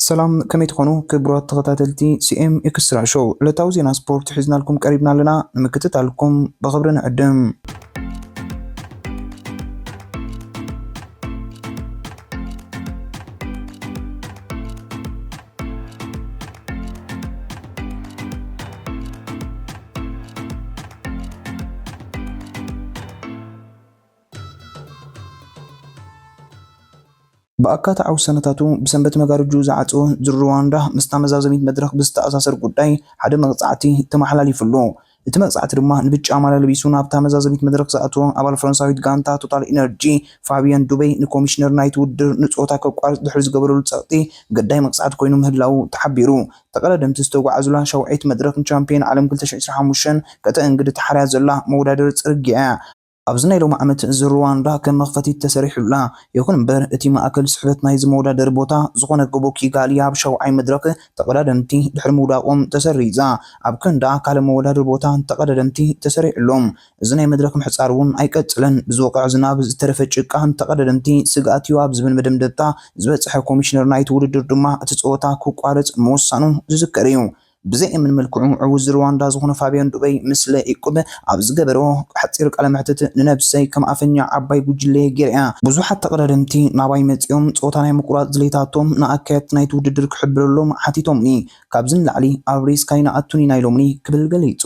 ሰላም፣ ከመይ ትኾኑ ክቡራት ተኸታተልቲ ሲ ኤም ኤክስትራ ሾው? ዕለታዊ ዜና ስፖርት ሒዝናልኩም ቀሪብና ኣለና። ንምክትታልኩም ብኽብሪ ንዕድም። ብኣካታዒ ውሳነታቱ ብሰንበት መጋረጁ ዝዓጸወ ዙር ሩዋንዳ ምስታ መዛዘሚት መድረኽ ብዝተኣሳሰር ጉዳይ ሓደ መቕጻዕቲ ተመሓላሊፉ ኣሎ። እቲ መቕጻዕቲ ድማ ንብጫ ማልያ ለቢሱ ናብታ መዛዘሚት መድረኽ ዝኣተወ ኣባል ፈረንሳዊት ጋንታ ቶታል ኢነርጂ ፋቢያን ዱበይ ንኮሚሽነር ናይቲ ውድድር ንጸወታ ከቋርጽ ድሕሪ ዝገበረሉ ጸቕጢ ግዳይ መቕጻዕቲ ኮይኑ ምህላዉ ተሓቢሩ። ተቐዳደምቲ ዝተጓዓዙላ ሻውዓይቲ መድረኽ ንቻምፒዮን ዓለም ክልተ ሽሕ ዕስራን ሓሙሽተን ከተእንግድ ተሓርያ ዘላ መወዳደሪ ጽርግያ እያ። ኣብዚ ናይ ሎሚ ዓመት ዙር ሩዋንዳ ከም መኽፈቲት ተሰሪሑላ። ይኹን እምበር እቲ ማእከል ስሕበት ናይዚ መወዳደሪ ቦታ ዝኾነ ጎቦ ኪጋሊ ኣብ ሻውዓይ መድረኽ ተቐዳደምቲ ድሕሪ ምውዳቖም ተሰሪዛ። ኣብ ክንዳ ካልእ መወዳደሪ ቦታ ተቐዳደምቲ ተሰሪዕሎም። እዚ ናይ መድረኽ ምሕጻር እውን ኣይቀጽለን። ብዝወቕዐ ዝናብ ዝተረፈ ጭቃ ንተቐዳደምቲ ስግኣት እዩ ኣብ ዝብል መደምደምታ ዝበጽሐ ኮሚሽነር ናይቲ ውድድር ድማ እቲ ጸወታ ክቋረጽ ምውሳኑ ዝዝከር እዩ። ብዘይእምን መልክዑ ዕዉት ዙር ሩዋንዳ ዝኾነ ፋብያን ዱበይ ምስ ለኢቁብ ኣብ ዝገበሮ ሓጺር ቃለ መሕትት ንነብሰይ ከም ኣፈኛ ዓባይ ጉጅለ ገይረ እያ። ብዙሓት ተቐዳደምቲ ናባይ መጺኦም ጸወታ ናይ ምቁራጽ ድሌታቶም ንኣካየድቲ ናይቲ ውድድር ክሕብረሎም ሓቲቶምኒ። ካብዚ ንላዕሊ ኣብ ሪስክ ኣይንኣቱን ኢና ኢሎምኒ ክብል ገሊጹ።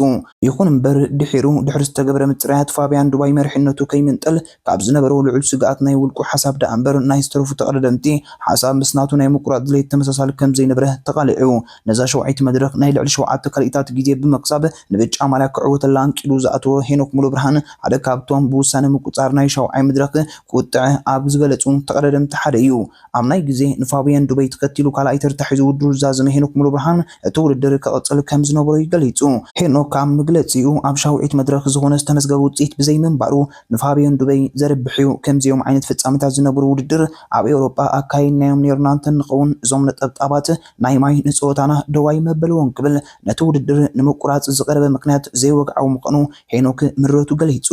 ይኹን እምበር ድሒሩ ድሕሪ ዝተገበረ ምጽራያት ፋብያን ዱባይ መሪሕነቱ ከይምንጠል ካብ ዝነበሮ ልዑል ስግኣት ናይ ውልቁ ሓሳብ ደኣ እምበር ናይ ዝተረፉ ተቐዳደምቲ ሓሳብ ምስ ናቱ ናይ ምቁራጽ ድሌት ተመሳሳሊ ከም ዘይነበረ ተቓሊዑ። ነዛ ሸውዓይቲ መድረኽ ናይ ልዕሊ ሸውዓተ ካልኢታት ግዜ ብምክሳብ ንብጫ ማልያ ክዕወተላ ኣንቂዱ ዝኣተወ ሄኖክ ሙሉብርሃን ሓደ ካብቶም ብውሳነ ምቁጻር ናይ ሻውዓይ መድረኽ ቁጥዐ ኣብ ዝገለጹ ተቐዳደምቲ ሓደ እዩ። ኣብ ናይ ግዜ ንፋብያን ዱበይ ተኸቲሉ ካልኣይ ተርታ ሒዙ ውድድሩ ዝዛዘመ ሄኖክ ሙሉብርሃን እቲ ውድድር ክቕጽል ከም ዝነበሮ እዩ ገሊጹ። ሄኖክ ኣብ መግለጺኡ ኣብ ሻውዒት መድረኽ ዝኾነ ዝተመዝገበ ውጽኢት ብዘይምንባሩ ንፋብያን ዱበይ ዘርብሕ እዩ። ከምዚኦም ዓይነት ፍጻመታት ዝነብሩ ውድድር ኣብ ኤውሮጳ ኣካይድናዮም ኔርና እንተንኸውን እዞም ነጠብጣባት ናይ ማይ ንጸወታና ደው ኣይመበልዎን ክብል ነቲ ውድድር ንምቁራጽ ዝቐረበ ምኽንያት ዘይወግዓዊ ምዃኑ ሄኖክ ምረቱ ገሊጹ።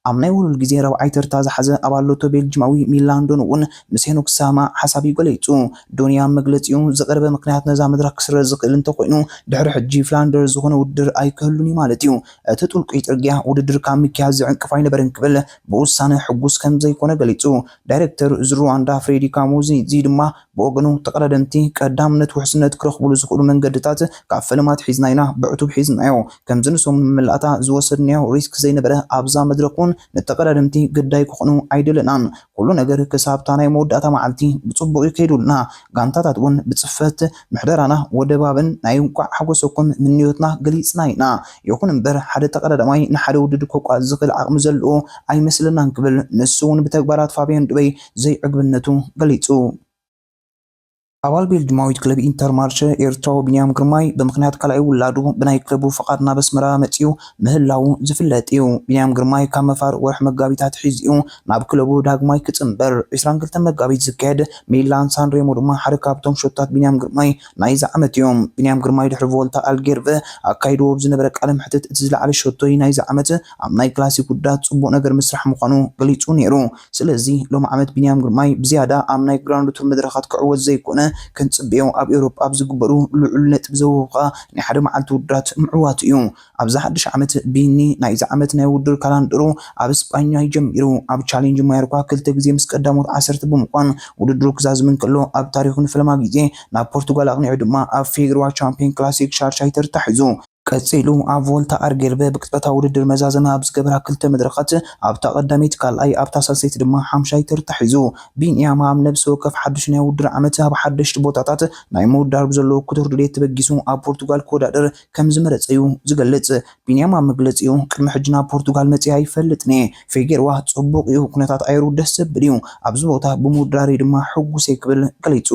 ኣብ ናይ ውሉል ግዜ ራብዓይ ተርታ ዝሓዘ ኣባል ሎቶ ቤልጅማዊ ሚላን ዶን እውን ምስ ሄኖክ ዝሰማማዕ ሓሳብ እዩ ገሊጹ። ዶን ኣብ መግለጺኡ ዝቐረበ ምኽንያት ነዛ መድረኽ ክስረዝ ዝኽእል እንተኾይኑ ድሕሪ ሕጂ ፍላንደርስ ዝኾነ ውድድር ኣይክህሉን እዩ ማለት እዩ። እቲ ጥልቁይ ጽርግያ ውድድር ካብ ምክያድ ዝዕንቅፍ ኣይነበረን ክብል ብውሳነ ሕጉስ ከም ዘይኮነ ገሊጹ። ዳይሬክተር ዙር ሩዋንዳ ፍሬዲ ካሙዚ እዚ ድማ ብወገኑ ተቐዳደምቲ ቀዳምነት ውሕስነት ክረኽብሉ ዝኽእሉ መንገድታት ካብ ፈለማት ሒዝና ኢና ብዕቱብ ሒዝናዮ። ከምዚ ንሶም ንምምላእታ ዝወሰድናዮ ሪስክ ዘይነበረ ኣብዛ መድረኽ እውን ንተቐዳደምቲ ግዳይ ክኾኑ ኣይደለናን። ኩሉ ነገር ክሳብታ ናይ መወዳእታ መዓልቲ ብጽቡቕ እዩ ከይዱልና። ጋንታታት እውን ብጽፈት ምሕደራና ወደባብን ናይ እንቋዕ ሓጎሰኩም ምንዮትና ገሊጽና ኢና። ይኹን እምበር ሓደ ተቐዳዳማይ ንሓደ ውድድር ከቋርጽ ዝኽእል ዓቕሚ ዘለዎ ኣይመስለናን ክብል ንሱ እውን ብተግባራት ፋብያን ዱበይ ዘይዕግብነቱ ገሊጹ። ኣባል ቤልጅማዊት ክለብ ኢንተርማርሸ ኤርትራዊ ቢንያም ግርማይ ብምኽንያት ካልኣይ ውላዱ ብናይ ክለቡ ፍቓድ ናብ ኣስመራ መጺኡ ምህላዉ ዝፍለጥ እዩ። ቢንያም ግርማይ ካብ መፋርቕ ወርሒ መጋቢት ኣትሒዙ እዩ ናብ ክለቡ ዳግማይ ክጽንበር። ዕስራን ክልተን መጋቢት ዝካየድ ሚላን ሳንሬሞ ድማ ሓደ ካብቶም ሸቶታት ቢንያም ግርማይ ናይዚ ዓመት እዮም። ቢንያም ግርማይ ድሕሪ ቮልታ ኣልጌርቨ ኣካይድዎ ብዝነበረ ቃለ መሕትት እቲ ዝለዓለ ሸቶይ ናይዚ ዓመት ኣብ ናይ ክላሲክ ውዳት ጽቡቕ ነገር ምስራሕ ምዃኑ ገሊጹ ነይሩ። ስለዚ ሎሚ ዓመት ቢንያም ግርማይ ብዝያዳ ኣብ ናይ ግራንድ ቱር መድረኻት ክዕወት ዘይኮነ ክንጽበዮ ኣብ ኤውሮጳ ኣብ ዝግበሩ ልዑል ነጥቢ ዘውሃብካ ናይ ሓደ መዓልቲ ውድድራት ምዕዋቱ እዩ። ኣብዚ ሓድሽ ዓመት ቢኒ ናይዚ ዓመት ናይ ውድድር ካላንደሩ ኣብ ስጳኛ ይጀሚሩ። ኣብ ቻሌንጅ ማዮርካ ክልተ ግዜ ምስ ቀዳሞት ዓሰርተ ብምዃን ውድድሩ ክዛዝም እንከሎ ኣብ ታሪኹ ንፈለማ ግዜ ናብ ፖርቱጋል ኣቕኒዑ ድማ ኣብ ፌግርዋ ቻምፒዮን ክላሲክ ሻርሻይ ተርታ ሒዙ። ቀጺሉ ኣብ ቮልታ ኣርጌርበ ብቅጽበታዊ ውድድር መዛዘሚ ኣብ ዝገበራ ክልተ መድረኻት ኣብታ ቀዳመይቲ ካልኣይ ኣብታ ሳልሰይቲ ድማ ሓምሻይ ተርታ ሒዙ። ቢንያም ኣብ ነብሲ ወከፍ ሓድሽ ናይ ውድድር ዓመት ኣብ ሓደሽቲ ቦታታት ናይ ምውዳር ብዘለዎ ክቱር ድሌት ተበጊሱ ኣብ ፖርቱጋል ክወዳደር ከም ዝመረጸ እዩ ዝገልጽ። ቢንያም ኣብ መግለጺኡ ቅድሚ ሕጂ ናብ ፖርቱጋል መጺኣ ኣይፈልጥን እየ። ፌጌርዋ ጽቡቕ እዩ፣ ኩነታት ኣየሩ ደስ ዘብል እዩ። ኣብዚ ቦታ ብምውዳረይ ድማ ሕጉስ እየ ክብል ገሊጹ።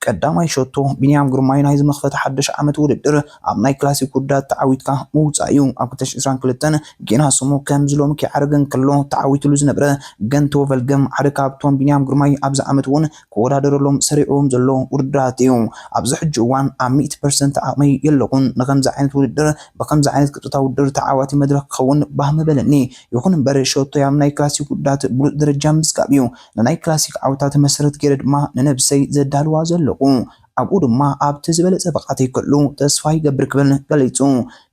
ቀዳማይ ሸቶ ቢንያም ግርማይ ናይዚ መኽፈቲ ሓድሽ ዓመት ውድድር ኣብ ናይ ክላሲክ ውዳት ተዓዊትካ ምውጻእ እዩ። ኣብ ክልተ ሽሕ ዕስራን ክልተን ጌና ስሙ ከም ዝሎሚ ከይዓረገ እንከሎ ተዓዊትሉ ዝነበረ ገንቶ ቨልገም ሓደ ካብቶም ቢንያም ግርማይ ኣብዚ ዓመት እውን ክወዳደረሎም ሰሪዕዎም ዘሎ ውድድራት እዩ። ኣብዚ ሕጂ እዋን ኣብ ሚእቲ ፐርሰንት ዓቕመይ የለኹን ንከምዚ ዓይነት ውድድር ብከምዚ ዓይነት ቅጥታ ውድድር ተዓዋቲ መድረኽ ክኸውን ባህ ምበለኒ። ይኹን እምበር ሸቶይ ኣብ ናይ ክላሲክ ውዳት ብሉጽ ደረጃ ምዝጋብ እዩ። ንናይ ክላሲክ ዓወታት መሰረት ገይረ ድማ ንነብሰይ ዘዳልዋ ዘለኹ። ኣብኡ ድማ ኣብቲ ዝበለጸ ብቕዓተይ ክዕሉ ተስፋ ይገብር ክብል ገሊጹ።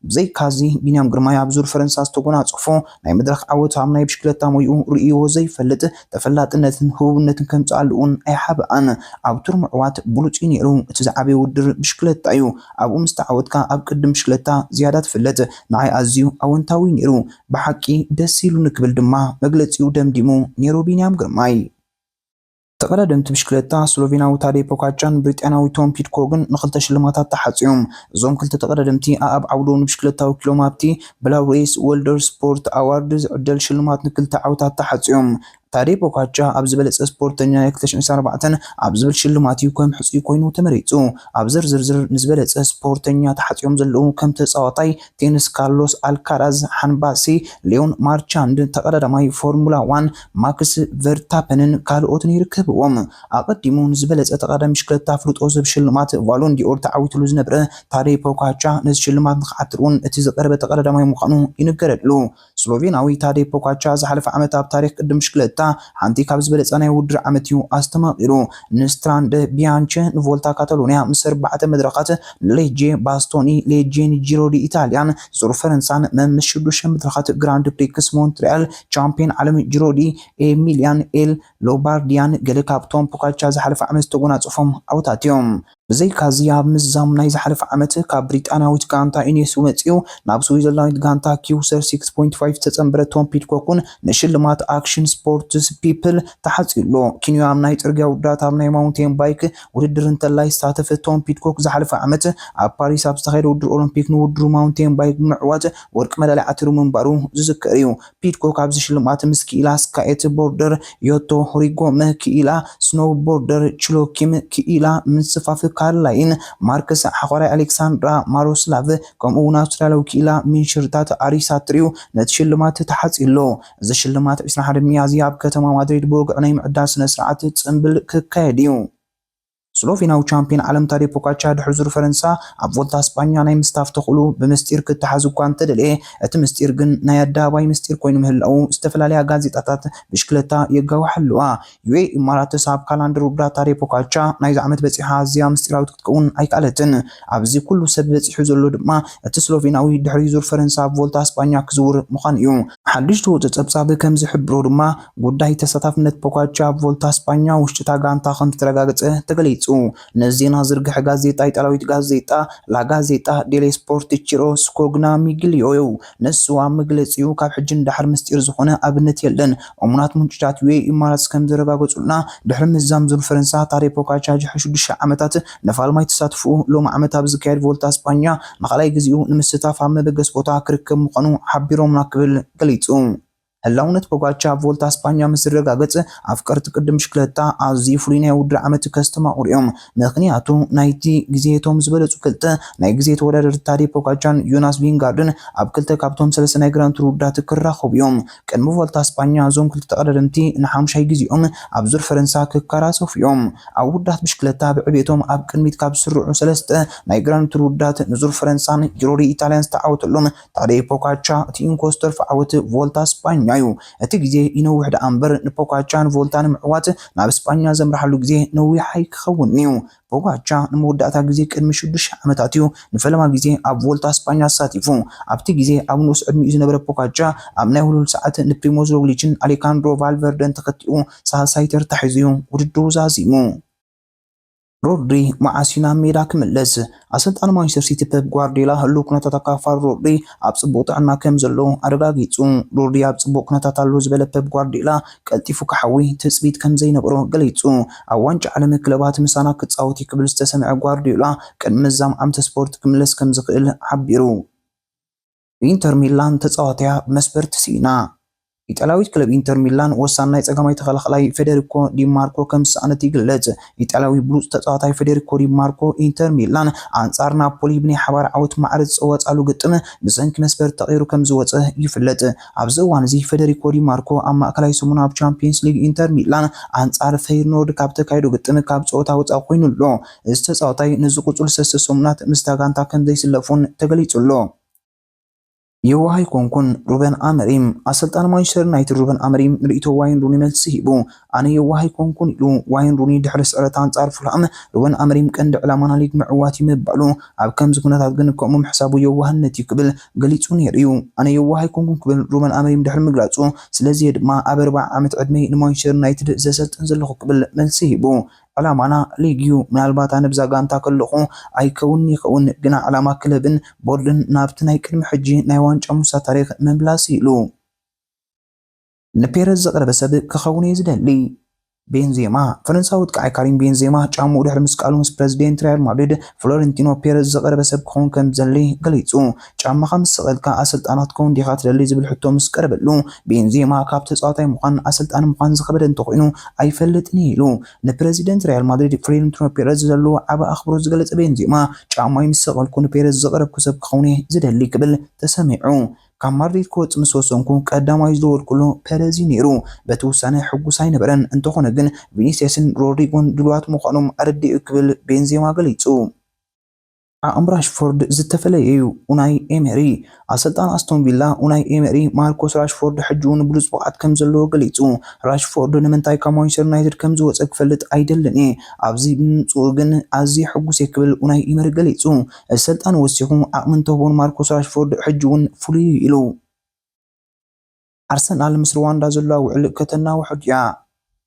ብዘይካዚ ቢንያም ግርማይ ኣብ ዙር ፈረንሳ ዝተጎናጸፎ ናይ መድረኽ ዓወት ኣብ ናይ ብሽክለታ ሞይኡ ርእይዎ ዘይፈልጥ ተፈላጥነትን ህቡብነትን ከምጽኣሉ እውን ኣይሓብኣን። ኣብ ቱር ምዕዋት ብሉጽ እዩ ነይሩ። እቲ ዝዓበየ ውድድር ብሽክለታ እዩ። ኣብኡ ምስ ተዓወትካ ኣብ ቅድም ብሽክለታ ዝያዳ ትፍለጥ። ንዓይ ኣዝዩ ኣወንታዊ ነይሩ። ብሓቂ ደስ ኢሉኒ ክብል ድማ መግለጺኡ ደምዲሙ ነይሩ ቢንያም ግርማይ። ተቐዳደምቲ ብሽክለታ ስሎቬናዊ ታዴ ፖጋቻን ብሪጣንያዊ ቶም ፒድኮግን ንኽልተ ሽልማታት ተሓጽዮም። እዞም ክልተ ተቐዳደምቲ ኣኣብ ዓውዶም ንብሽክለታ ወኪሎም ኣብቲ ብላውሬስ ወልደር ስፖርት ኣዋርድ ዝዕደል ሽልማት ንክልተ ዓውታት ተሓጽዮም። ታዴ ፖጋቻ ኣብ ዝበለጸ ስፖርተኛ ናይ ክልተ ሽሕን ዕስራን ኣርባዕተን ኣብ ዝብል ሽልማት እዩ ከም ሕጹይ ኮይኑ ተመሪጹ። ኣብ ዝርዝር ንዝበለጸ ስፖርተኛ ተሓጽዮም ዘለዉ ከም ተጻዋታይ ቴኒስ ካርሎስ ኣልካራዝ፣ ሓንባሲ ሊዮን ማርቻንድ፣ ተቐዳዳማይ ፎርሙላ ዋን ማክስ ቨርታፐንን ካልኦትን ይርከብዎም። ኣቐዲሙ ንዝበለጸ ተቐዳዳሚ ብሽክለታ ኣፍልጦ ዝህብ ሽልማት ቫሎን ዲኦር ተዓዊትሉ ዝነበረ ታዴ ፖጋቻ ነዚ ሽልማት ንኽዓትር እውን እቲ ዝቐረበ ተቐዳዳማይ ምዃኑ ይንገረሉ። ስሎቬናዊ ታዴ ፖጋቻ ዝሓለፈ ዓመት ኣብ ታሪኽ ቅድም ብሽክለታ ሓንቲ ካብ ዝበለጸ ናይ ውድድር ዓመት እዩ ኣስተማቒሩ። ንስትራንደ ቢያንቸ ንቮልታ ካታሎንያ ምስ ኣርባዕተ መድረኻት ንሌጄ ባስቶኒ፣ ሌጄ ንጂሮ ዲ ኢታልያን ዙር ፈረንሳን መምስ ሽዱሽተ መድረኻት ግራንድ ፕሪክስ ሞንትሪያል ቻምፒዮን ዓለም ጂሮ ዲ ኤሚሊያን ኤል ሎባርዲያን ገለ ካብቶም ፖጋቻ ዝሓለፈ ዓመት ዝተጎናጸፎም ዓወታት እዮም። ብዘይካዚ ኣብ ምዛም ናይ ዝሓለፈ ዓመት ካብ ብሪጣንያዊት ጋንታ ኢኔሱ መጺኡ ናብ ስዊዘርላንድ ጋንታ ኪውሰር ሲክስ ፖይንት ፋይቭ ዝተጸንበረ ቶም ፒድኮክ እውን ንሽልማት ኣክሽን ስፖርትስ ፒፕል ተሓጽዩ ኣሎ። ኪንዮ ኣብ ናይ ጽርግያ ውድድራት ኣብ ናይ ማውንቴን ባይክ ውድድር እንተላይ ዝሳተፈ ቶም ፒድኮክ ዝሓለፈ ዓመት ኣብ ፓሪስ ኣብ ዝተኻየደ ውድድር ኦሎምፒክ ንውድድሩ ማውንቴን ባይክ ብምዕዋት ወርቂ መዳልያ ዓቲሩ ምንባሩ ዝዝከር እዩ። ፒድኮክ ኣብዚ ሽልማት ምስ ክኢላ ስካየት ቦርደር፣ ዮቶ ሪጎመ ክኢላ ስኖው ቦርደር፣ ችሎኪም ክኢላ ምንስፋፍ ካርላይን ማርክስ ሓኾራይ ኣሌክሳንድራ ማሮስላቭ ከምኡ እውን ኣውስትራልያዊ ክኢላ ሚንሽርታት ኣሪሳትሪው ነቲ ሽልማት ተሓጺ ኣሎ። እዚ ሽልማት ዕስራን ሓደን ሚያዝያ ኣብ ከተማ ማድሪድ ብወግዒ ናይ ምዕዳል ስነ ስርዓት ጽምብል ክካየድ እዩ። ስሎቬናዊ ቻምፒዮን ዓለም ታዴ ፖጋቻ ድሕሪ ዙር ፈረንሳ ኣብ ቮልታ ስጳኛ ናይ ምስታፍ ተኽእሎ ብምስጢር ክተሓዝ እኳ እንተደለየ፣ እቲ ምስጢር ግን ናይ ኣደባባይ ምስጢር ኮይኑ ምህላዉ ዝተፈላለያ ጋዜጣታት ብሽክለታ የጋውሓ ኣለዋ። ዩኤ ኢማራትስ ኣብ ካላንደር ውድድራት ታዴ ፖጋቻ ናይዚ ዓመት በጺሓ ኣዝያ ምስጢራዊት ክትከውን ኣይከኣለትን። ኣብዚ ኩሉ ሰብ በጺሑ ዘሎ ድማ እቲ ስሎቬናዊ ድሕሪ ዙር ፈረንሳ ኣብ ቮልታ ስጳኛ ክዝውር ምዃኑ እዩ። ሓድሽ ዝወጸ ጸብጻብ ከም ዝሕብሮ ድማ ጉዳይ ተሳታፍነት ፖጋቻ ኣብ ቮልታ ስጳኛ ውሽጢ እታ ጋንታ ከም ዝተረጋገጸ ተገሊጹ። ነዚ ዜና ዝርግሐ ጋዜጣ፣ ኢጣልያዊት ጋዜጣ ላ ጋዜጣ ዴሌ ስፖርት ቺሮ ስኮግና ሚግሊዮ እዩ። ንሱ ኣብ መግለጺኡ፣ ካብ ሕጂ ንደሓር ምስጢር ዝኾነ ኣብነት የለን። እሙናት ምንጭታት ዩኤ ኢማራትስ ከም ዘረጋገጹልና፣ ድሕሪ ምዛም ዙር ፈረንሳ ታዴ ፖጋቻ ድሕሪ ሽዱሽተ ዓመታት ንፋልማይ ተሳትፎኡ ሎሚ ዓመት ኣብ ዝካየድ ቮልታ ስጳኛ ንኻልኣይ ግዜኡ ንምስታፍ ኣብ መበገሲ ቦታ ክርከብ ምዃኑ ሓቢሮምና ክብል ገሊጹ። ህላውነት ፖጋቻ ኣብ ቮልታ ስጳኛ ምስ ዝረጋገጽ፣ ኣፍቀርቲ ቅድም ብሽክለታ ኣዝዩ ፍሉይ ናይ ውድድር ዓመት ከስተማቕሩ እዮም። ምኽንያቱ ናይቲ ግዜ እቶም ዝበለጹ ክልተ ናይ ግዜ ተወዳደርቲ ታዴ ፖጋቻን ዮናስ ቪንጋርድን ኣብ ክልተ ካብቶም ሰለስተ ናይ ግራንድ ቱር ውድድራት ክራኸቡ እዮም። ቅድሚ ቮልታ ስጳኛ እዞም ክልተ ተቐዳደምቲ ንሓሙሻይ ግዜኦም ኣብ ዙር ፈረንሳ ክከራሰፉ እዮም። ኣብ ውድድራት ብሽክለታ ብዕቤቶም ኣብ ቅድሚት ካብ ዝስርዑ ሰለስተ ናይ ግራንድ ቱር ውድድራት ንዙር ፈረንሳን ጂሮ ዲ ኢታልያን ዝተዓወተሎም ታዴ ፖጋቻ እቲ ኢንኮስተርፍ ዓወት ቮልታ ስጳኛ እዩ። እቲ ግዜ ይነውሕ ደኣ እምበር ንፖጋቻ ንቮልታ ንምዕዋት ናብ ስጳኛ ዘምርሓሉ ግዜ ነዊሕ ኣይክኸውንን እዩ። ፖጋቻ ንመወዳእታ ግዜ ቅድሚ ሽዱሽተ ዓመታት እዩ ንፈለማ ግዜ ኣብ ቮልታ ስጳኛ ተሳቲፉ። ኣብቲ ግዜ ኣብ ንኡስ ዕድሚኡ ዝነበረ ፖጋቻ ኣብ ናይ ውልውል ሰዓት ንፕሪሞዝ ሮግሊችን ኣሌካንድሮ ቫልቨርደን ተኸቲኡ ሳልሳይ ተርታ ሒዙ እዩ ውድድሩ ዛዚሙ። ሮድሪ መዓስ እዩ ናብ ሜዳ ክምለስ? ኣሰልጣኒ ማንቸስተር ሲቲ ፔፕ ጓርዲዮላ ህሉው ኩነታት ኣካፋሪ ሮድሪ ኣብ ጽቡቕ ጥዕና ከም ዘሎ ኣረጋጊጹ። ሮድሪ ኣብ ጽቡቕ ኩነታት ኣሎ ዝበለ ፔፕ ጓርዲዮላ፣ ቀልጢፉ ክሓዊ ትጽቢት ከም ዘይነበሮ ገሊጹ። ኣብ ዋንጫ ዓለም ክለባት ምሳና ክጻወት እዩ ክብል ዝተሰምዐ ጓርዲዮላ፣ ቅድሚ ምዛም ዓመተ ስፖርት ክምለስ ከም ዝኽእል ሓቢሩ። ኢንተር ሚላን ተጻዋትያ ብመስፈርቲ ስኢና። ኢጣልያዊት ክለብ ኢንተር ሚላን ወሳኒ ናይ ጸጋማይ ተኸላኻላይ ፌደሪኮ ዲማርኮ ከም ዝሰኣነት ይግለጽ። ኢጣልያዊ ብሉጽ ተጻዋታይ ፌደሪኮ ዲማርኮ ኢንተር ሚላን ኣንጻር ናፖሊ ብናይ ሓባር ዓወት ማዕረ ዝጸወጻሉ ግጥም ብሰንኪ መስፈርቲ ተቐይሩ ከም ዝወጸ ይፍለጥ። ኣብዚ እዋን እዚ ፌደሪኮ ዲማርኮ ኣብ ማእከላይ ሰሙን ኣብ ቻምፒየንስ ሊግ ኢንተር ሚላን ኣንጻር ፈይርኖርድ ካብ ተካይዶ ግጥም ካብ ጸወታ ወጻኢ ኮይኑ ኣሎ። እዚ ተጻዋታይ ነዚ ቁጽሪ ሰለስተ ሰሙናት ምስታ ጋንታ ከም ዘይስለፍ እውን ተገሊጹ ኣሎ። የዋህ ኣይኮንኩን፣ ሩበን ኣመሪም። ኣሰልጣኒ ማንቸስተር ዩናይትድ ሩበን ኣመሪም ንርእይቶ ዋይን ሩኒ መልሲ ሂቡ። ኣነ የዋህ ኣይኮንኩን ኢሉ ዋይን ሩኒ ድሕሪ ስዕረት ኣንጻር ፉልሃም። ሩበን ኣመሪም ቀንዲ ዕላማና ሊግ ምዕዋት እዩ ምባሉ፣ ኣብ ከምዚ ኩነታት ግን ከምኡ ምሕሳቡ የዋህነት እዩ ክብል ገሊጹ ነይሩ እዩ። ኣነ የዋህ ኣይኮንኩን ክብል ሩበን ኣመሪም ድሕሪ ምግላጹ፣ ስለዚ ድማ ኣብ ኣርብዓ ዓመት ዕድመይ ንማንቸስተር ዩናይትድ ዘሰልጥን ዘለኹ ክብል መልሲ ሂቡ። ዕላማና ሊግ እዩ። ምናልባት ኣነ ብዛ ጋንታ ከለኹ ኣይከውን ይኸውን፣ ግና ዕላማ ክለብን ቦርድን ናብቲ ናይ ቅድሚ ሕጂ ናይ ዋንጫ ሙሳ ታሪኽ ምምላስ ኢሉ። ንፔረዝ ዘቕረበ ሰብ ክኸውን እየ ዝደሊ። ቤንዜማ። ፈረንሳዊ ኣጥቃዓይ ካሪም ቤንዜማ ጫምኡ ድሕሪ ምስቃሉ ምስ ፕረዚደንት ሪያል ማድሪድ ፍሎረንቲኖ ፔረዝ ዘቕረበ ሰብ ክኸውን ከም ዝደሊ ገሊጹ። ጫማኻ ምስ ሰቐልካ ኣሰልጣኒ ክትከውን ዲኻ ትደሊ ዝብል ሕቶ ምስ ቀረበሉ፣ ቤንዜማ ካብ ተጻዋታይ ምዃን ኣሰልጣኒ ምዃን ዝኸበደ እንተኾይኑ ኣይፈልጥን እየ ኢሉ። ንፕረዚደንት ሪያል ማድሪድ ፍሎረንቲኖ ፔረዝ ዘለዎ ዓቢ ኣኽብሮት ዝገለጸ ቤንዜማ፣ ጫማይ ምስ ሰቐልኩ ንፔረዝ ዘቕረብኩ ሰብ ክኸውን እየ ዝደሊ ክብል ተሰሚዑ። ካብ ማድሪድ ክወጽእ ምስ ወሰንኩ ቀዳማይ ዝደወልኩሉ ፔረዝ እዩ ነይሩ። በቲ ውሳነ ሕጉስ ኣይነበረን፣ እንተኾነ ግን ቪኒሲየስን ሮድሪጎን ድሉዋት ምዃኖም ኣረዲኡ ክብል ቤንዜማ ገሊጹ። ዓቕሚ ራሽፎርድ ዝተፈለየ እዩ። ኡናይ ኤመሪ። ኣሰልጣን ኣስቶን ቪላ ኡናይ ኤመሪ ማርኮስ ራሽፎርድ ሕጂ እውን ብሉጽ ብቕዓት ከም ዘለዎ ገሊጹ። ራሽፎርድ ንምንታይ ካብ ማንቸስተር ዩናይትድ ከም ዝወጸ ክፈልጥ ኣይደልን እየ። ኣብዚ ብምምጽኡ ግን ኣዝየ ሕጉስ እየ ክብል ኡናይ ኤመሪ ገሊጹ። ሰልጣን ወሲኹ ዓቕሚ እንተህቦን ማርኮስ ራሽፎርድ ሕጂ እውን ፍሉይ እዩ ኢሉ። ኣርሰናል ምስ ሩዋንዳ ዘለዋ ውዕል ከተናውሖ ድያ?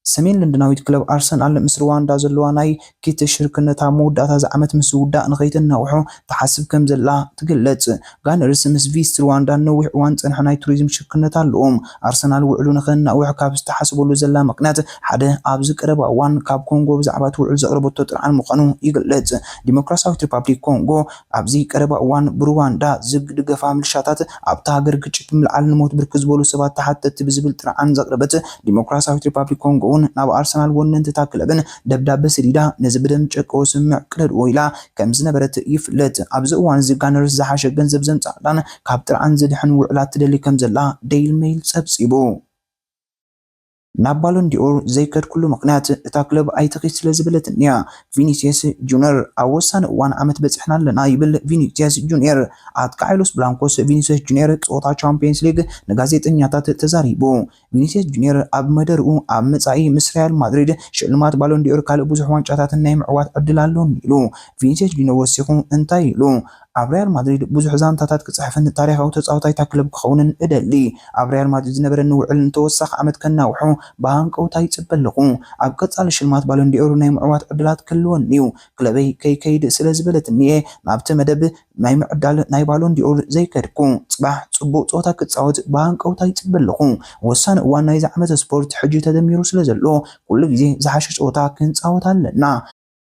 ሰሜን ለንደናዊት ክለብ ኣርሰናል ምስ ሩዋንዳ ዘለዋ ናይ ኪት ሽርክነት ኣብ መወዳእታ እዚ ዓመት ምስ ዝውዳእ ንኸይተናውሖ ትሓስብ ከም ዘላ ትገልጽ። ጋነርስ ምስ ቪስት ሩዋንዳ ነዊሕ እዋን ዝጸንሐ ናይ ቱሪዝም ሽርክነት ኣለዎም። ኣርሰናል ውዕሉ ንኸናውሕ ካብ ዝተሓሰበሉ ዘላ ምኽንያት ሓደ ኣብዚ ቀረባ እዋን ካብ ኮንጎ ብዛዕባ እቲ ውዕል ዘቕረበቶ ጥርዓን ምዃኑ ይገልጽ። ዲሞክራሲያዊት ሪፓብሊክ ኮንጎ ኣብዚ ቀረባ እዋን ብሩዋንዳ ዝድገፋ ምልሻታት ኣብታ ሃገር ግጭት ብምልዓል ንሞት ብርክት ዝበሉ ሰባት ተሓተትቲ ብዝብል ጥርዓን ዘቕረበት ዲሞክራሲያዊት ሪፓብሊክ ኮንጎ እውን ናብ ኣርሰናል ወነንቲ እታ ክለብን ደብዳበ ሰዲዳ፣ ነዚ ብደም ጨቀወ ስምምዕ ቅደድዎ ኢላ ከም ዝነበረት ይፍለጥ። ኣብዚ እዋን እዚ ጋነርስ ዝሓሸ ገንዘብ ዘምጽኣላን ካብ ጥርዓን ዝድሕን ውዕላት ትደሊ ከም ዘላ ዴይሊ ሜይል ጸብጺቡ። ናብ ባሎን ዲኦር ዘይከድኩሉ ምኽንያት እታ ክለብ ኣይትኺድ ስለ ዝበለትኒ እያ። ቪኒሲየስ ጁኒየር። ኣብ ወሳኒ እዋን ዓመት በጺሕና ኣለና ይብል ቪኒሲየስ ጁኒየር። ኣጥቃዓይ ሎስ ብላንኮስ ቪኒሲየስ ጁኒየር ጸወታ ቻምፒየንስ ሊግ ንጋዜጠኛታት ተዛሪቡ። ቪኒሲየስ ጁኒየር ኣብ መደርኡ ኣብ መጻኢ ምስ ሪያል ማድሪድ ሽልማት ባሎን ዲኦር ካልእ ብዙሕ ዋንጫታትን ናይ ምዕዋት ዕድል ኣለኒ ኢሉ። ቪኒሲየስ ጁኒየር ወሲኹ እንታይ ኢሉ? ኣብ ሪያል ማድሪድ ብዙሕ ዛንታታት ክጽሕፍን ታሪኻዊ ተጻዋታይ እታ ክለብ ክኸውንን እደሊ። ኣብ ሪያል ማድሪድ ዝነበረኒ ውዕል ንተወሳኺ ዓመት ከናውሖ ብሃንቀውታ ይጽበ ኣለኹ። ኣብ ቀጻሊ ሽልማት ባሎን ዲኦር ናይ ምዕዋት ዕድላት ክህልወኒ እዩ። ክለበይ ከይከይድ ስለ ዝበለትኒ እየ ናብቲ መደብ ናይ ምዕዳል ናይ ባሎን ዲኦር ዘይከድኩ። ጽባሕ ጽቡቕ ጸወታ ክጻወት ብሃንቀውታ ይጽበ ኣለኹ። ወሳኒ እዋን ናይዚ ዓመት ስፖርት ሕጂ ተደሚሩ ስለ ዘሎ፣ ኩሉ ግዜ ዝሓሸ ጸወታ ክንጻወት ኣለና።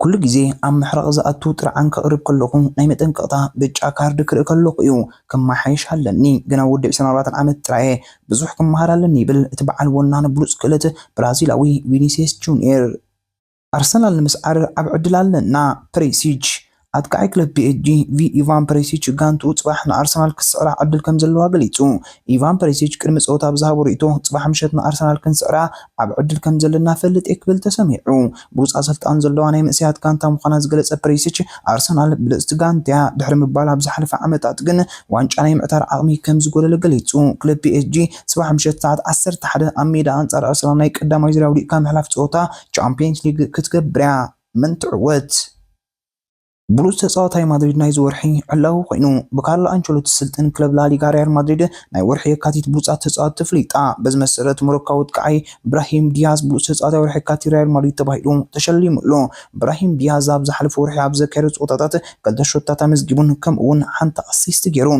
ኩሉ ግዜ ኣብ ምሕራቕ ዝኣቱ ጥርዓን ከቕርብ ከለኹ ናይ መጠንቀቕታ ብጫ ካርድ ክርኢ ከለኹ እዩ ክመሓየሽ ኣለኒ። ግና ወዲ ዕስራን ኣርባዕተን ዓመት ጥራይ እየ፣ ብዙሕ ክመሃር ኣለኒ ይብል እቲ በዓል ወናኒ ብሉጽ ክእለት ብራዚላዊ ቪኒሲየስ ጁኒየር። ኣርሰናል ንምስዓር ኣብ ዕድል ኣለና። ፕሬሲች። ኣጥቃዓይ ክለብ ፒ ኤስ ጂ ቪ ኢቫን ፕሬሲች ጋንትኡ ጽባሕ ንኣርሰናል ክስዕራ ዕድል ከም ዘለዋ ገሊጹ። ኢቫን ፕሬሲች ቅድሚ ጸወታ ብዝሃቦ ርእይቶ፣ ጽባሕ ምሸት ንኣርሰናል ክንስዕራ ኣብ ዕድል ከም ዘለና ፈልጥ እየ ክብል ተሰሚዑ። ብሉጽ ኣሰልጣን ዘለዋ ናይ መንእሰያት ጋንታ ምዃና ዝገለጸ ፕሬሲች፣ ኣርሰናል ብልጽቲ ጋንታ እያ ድሕሪ ምባል፣ ኣብ ዝሓለፈ ዓመታት ግን ዋንጫ ናይ ምዕታር ዓቕሚ ከም ዝጎደለ ገሊጹ። ክለብ ፒ ኤስ ጂ ጽባሕ ምሸት ሰዓት ዓሰርተ ሓደ ኣብ ሜዳ ኣንጻር ኣርሰናል ናይ ቀዳማይ ዙርያ ውዲቕካ ምሕላፍ ጸወታ ቻምፒየንስ ሊግ ክትገብር እያ። መን ትዕወት? ብሉጽ ተጻዋታይ ማድሪድ ናይዚ ወርሒ ዕላዊ ኮይኑ። ብካርሎ ኣንቸሎቲ ዝስልጥን ክለብ ላሊጋ ሪያል ማድሪድ ናይ ወርሒ የካቲት ብሉጻት ተጻወትቲ ኣፍሊጣ። በዚ መሰረት ሞሮካዊ ኣጥቃዓይ ብራሂም ዲያዝ ብሉጽ ተጻዋታይ ወርሒ የካቲት ሪያል ማድሪድ ተባሂሉ ተሸሊሙ ኣሎ። ብራሂም ዲያዝ ኣብ ዝሓለፈ ወርሒ ኣብ ዘካየዶ ጸወታታት ክልተ ሾታት ኣመዝጊቡን ከምኡ እውን ሓንቲ ኣሲስት ገይሩ።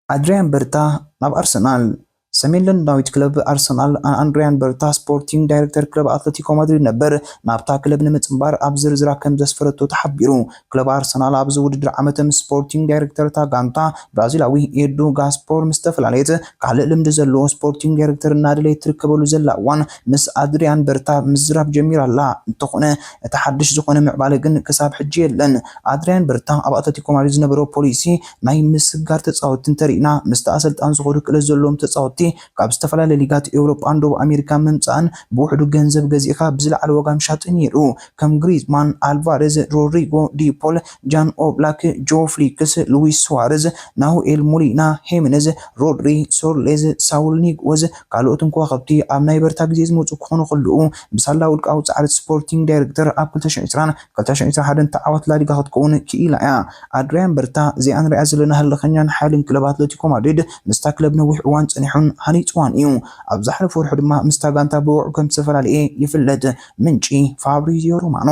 ኣድሪያን በርታ ናብ ኣርሰናል። ሰሜን ለንደናዊት ክለብ ኣርሰናል ንኣድሪያን በርታ ስፖርቲንግ ዳይሬክተር ክለብ ኣትለቲኮ ማድሪድ ነበር ናብታ ክለብ ንምጽንባር ኣብ ዝርዝራ ከም ዘስፈረቶ ተሓቢሩ። ክለብ ኣርሰናል ኣብዚ ውድድር ዓመት ምስ ስፖርቲንግ ዳይሬክተር እታ ጋንታ ብራዚላዊ ኤዱ ጋስፖር ምስ ተፈላለየት፣ ካልእ ልምዲ ዘለዎ ስፖርቲንግ ዳይሬክተር እናደለየት ትርከበሉ ዘላ እዋን ምስ ኣድሪያን በርታ ምዝራብ ጀሚራ ኣላ። እንተኾነ እቲ ሓድሽ ዝኾነ ምዕባለ ግን ክሳብ ሕጂ የለን። ኣድሪያን በርታ ኣብ ኣትለቲኮ ማድሪድ ዝነበሮ ፖሊሲ ናይ ምስግጋር ተጻወትቲ እንተሪእና፣ ምስቲ ኣሰልጣን ዝኸዱ ክእለት ዘለዎም ተጻወትቲ ተጻወትቲ ካብ ዝተፈላለዩ ሊጋት ኤውሮጳን ደቡብ ኣሜሪካን ምምጻእን ብውሕዱ ገንዘብ ገዚእካ ብዝለዓለ ዋጋ ምሻጥን ነይሩ። ከም ግሪዝማን፣ ኣልቫሬዝ፣ ሮድሪጎ ዲፖል፣ ጃን ኦብላክ፣ ጆ ፍሊክስ፣ ሉዊስ ሱዋርዝ፣ ናሁኤል ሞሊና፣ ሄሜነዝ፣ ሮድሪ፣ ሶርሌዝ፣ ሳውል ኒግወዝ ካልኦትን ከዋኽብቲ ኣብ ናይ በርታ ግዜ ዝመጹ ክኾኑ ከለዉ፣ ብሳላ ውልቃዊ ጻዕሪ ስፖርቲንግ ዳይሬክተር ኣብ ክልተ ሽሕን ዕስራን ክልተ ሽሕን ዕስራን ሓደን ተዓዋት ላሊጋ ክትከውን ክኢላ እያ። ኣድሪያን በርታ፣ እዚኣ ንሪኣ ዘለና ህልኸኛን ሓይልን ክለብ ኣትለቲኮ ማድሪድ፣ ምስታ ክለብ ነዊሕ እዋን ጸኒሑን ሃኒጽዋን እዩ። ኣብ ዝሓለፈ ወርሒ ድማ ምስታ ጋንታ ብወግዒ ከም ዝተፈላለየ ይፍለጥ። ምንጪ ፋብሪዚዮ ሮማኖ።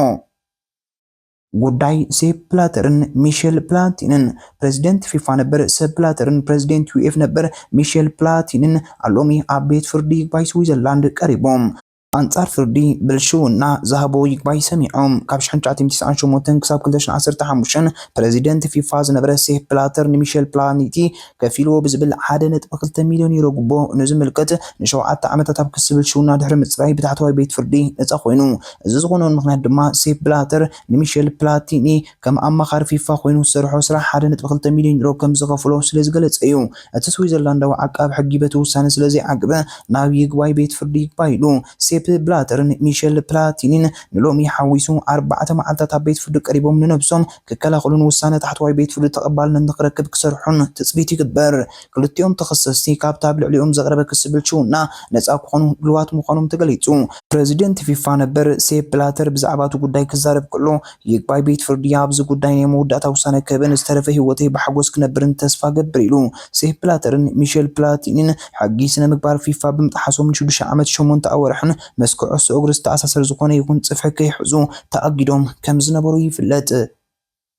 ጉዳይ ሴፕ ብላተርን ሚሼል ፕላቲንን። ፕሬዚደንት ፊፋ ነበር ሴፕ ብላተርን ፕሬዚደንት ዩ ኤፍ ነበር ሚሼል ፕላቲንን ሎሚ ኣብ ቤት ፍርዲ ይግባይ ስዊዘርላንድ ቀሪቦም። ኣንጻር ፍርዲ ብልሽውና ዝሃቦ ይግባይ ሰሚዖም። ካብ ሽሕን ትሽዓተ ሚእትን ተስዓን ሸሞንተን ክሳብ ክልተ ሽሕን ዓሰርተ ሓሙሽተን ፕሬዚደንት ፊፋ ዝነበረ ሴፕ ብላተር ንሚሼል ፕላቲኒ ከፊልዎ ብዝብል ሓደ ነጥቢ ክልተ ሚልዮን ዩሮ ጉቦ ንዝምልከት ንሸውዓተ ዓመታት ኣብ ክሲ ብልሽውና ድሕሪ ምጽራይ ብታሕተዋይ ቤት ፍርዲ ነጻ ኮይኑ። እዚ ዝኾነሉ ምኽንያት ድማ ሴፕ ብላተር ንሚሼል ፕላቲኒ ከም ኣማኻሪ ፊፋ ኮይኑ ዝሰርሖ ስራሕ ሓደ ነጥቢ ክልተ ሚልዮን ዩሮ ከም ዝኸፍሎ ስለ ዝገለጸ እዩ። እቲ ስዊዘርላንዳዊ ዓቃቢ ሕጊ በቲ ውሳነ ስለ ዘይዓገበ ናብ ይግባይ ቤት ፍርዲ ይግባይ ኢሉ። ሴፕ ብላተርን ሚሼል ፕላቲኒን ንሎሚ ሓዊሱ ኣርባዕተ መዓልታት ኣብ ቤት ፍርዲ ቀሪቦም ንነብሶም ክከላኸሉን ውሳነ ታሕተዋይ ቤት ፍርዲ ተቐባልነት ንክረክብ ክሰርሑን ትጽቢት ይግበር። ክልቲኦም ተኸሰስቲ ካብታ ኣብ ልዕሊኦም ዝቐረበ ክሲ ብልሽውና ነጻ ክኾኑ ድልዋት ምዃኖም ተገሊጹ። ፕሬዚደንት ፊፋ ነበር ሴፕ ብላተር ብዛዕባ እቲ ጉዳይ ክዛረብ ከሎ፣ ይግባይ ቤት ፍርዲ ኣብዚ ጉዳይ ናይ መወዳእታ ውሳነ ክህብን ዝተረፈ ህይወተይ ብሓጎስ ክነብርን ተስፋ ገብር ኢሉ። ሴፕ ብላተርን ሚሼል ፕላቲኒን ሕጊ ስነ ምግባር ፊፋ ብምጥሓሶም ንሽዱሽተ ዓመት ሸሞንተ ኣዋርሕን ምስ ኩዕሶ እግሪ ዝተኣሳሰር ዝኾነ ይኹን ጽፍሒ ከይሕዙ ተኣጊዶም ከም ዝነበሩ ይፍለጥ።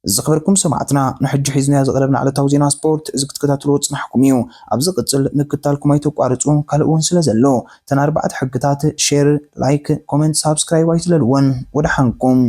ዝኸበርኩም ሰማዕትና፣ ንሕጂ ሒዝናዮ ዝቐረብና ዕለታዊ ዜና ስፖርት እዚ ክትከታተልዎ ዝጸናሕኩም እዩ። ኣብ ዝቕጽል ምክታልኩም ኣይተቋርጹ፣ ካልእ እውን ስለ ዘሎ። እተን ኣርባዕተ ሕግታት፣ ሼር፣ ላይክ፣ ኮመንት፣ ሳብስክራይብ ኣይትለልወን። ወደሓንኩም።